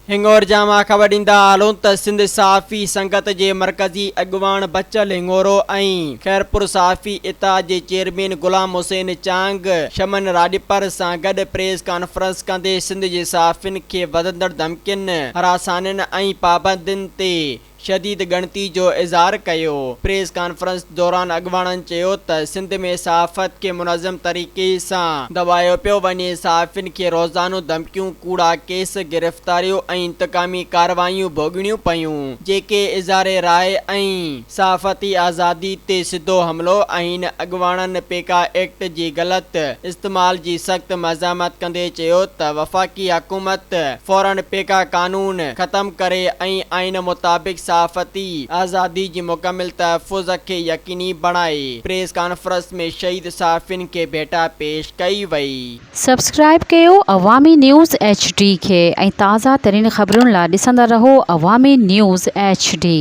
هڱورجا مان خبر ڏيندا هلون ته سنڌ صحافي سنگت جي مرڪزي اڳواڻ بچل هڱورو ۽ خيرپور صحافي اتحاد جي چيئرمين غلام حسين چانگ شمن راڄپر سان گڏ پريس ڪانفرنس ڪندي سنڌ جي صحافين کي وڌندڙ ڌمڪين، هراسانين ۽ پابندين تي شديد ڳڻتي جو اظهار ڪيو. پريس ڪانفرنس دوران اڳواڻن چيو ته سنڌ ۾ صحافت کي منظم طريقي سان دٻايو پيو وڃي، صحافين کي روزانو ڌمڪيون، ڪوڙا ڪيس، گرفتاريون ۽ انتقامي ڪارروايون ڀوڳڻيون پيون، جيڪي اظهار راء ۽ صحافتي آزادي تي سڌو حملو آهن. اڳواڻن پيڪا ايڪٽ جي غلط استعمال جي سخت مزاحمت ڪندي چيو ته وفاقي حڪومت فورن پيڪا قانون ختم ڪري ۽ آئين مطابق صحافتي آزادي جي مڪمل تحفظ کي يقيني بڻائي. پريس ڪانفرنس ۾ شهيد صحافين کي ڀيٽا پيش ڪئي وئي. سبسڪرائيب ڪيو عوامي نيوز ايڇ ڊي کي ۽ تازه ترين خبرن لا ڏسندا رهو عوامي نيوز ايڇ ڊي.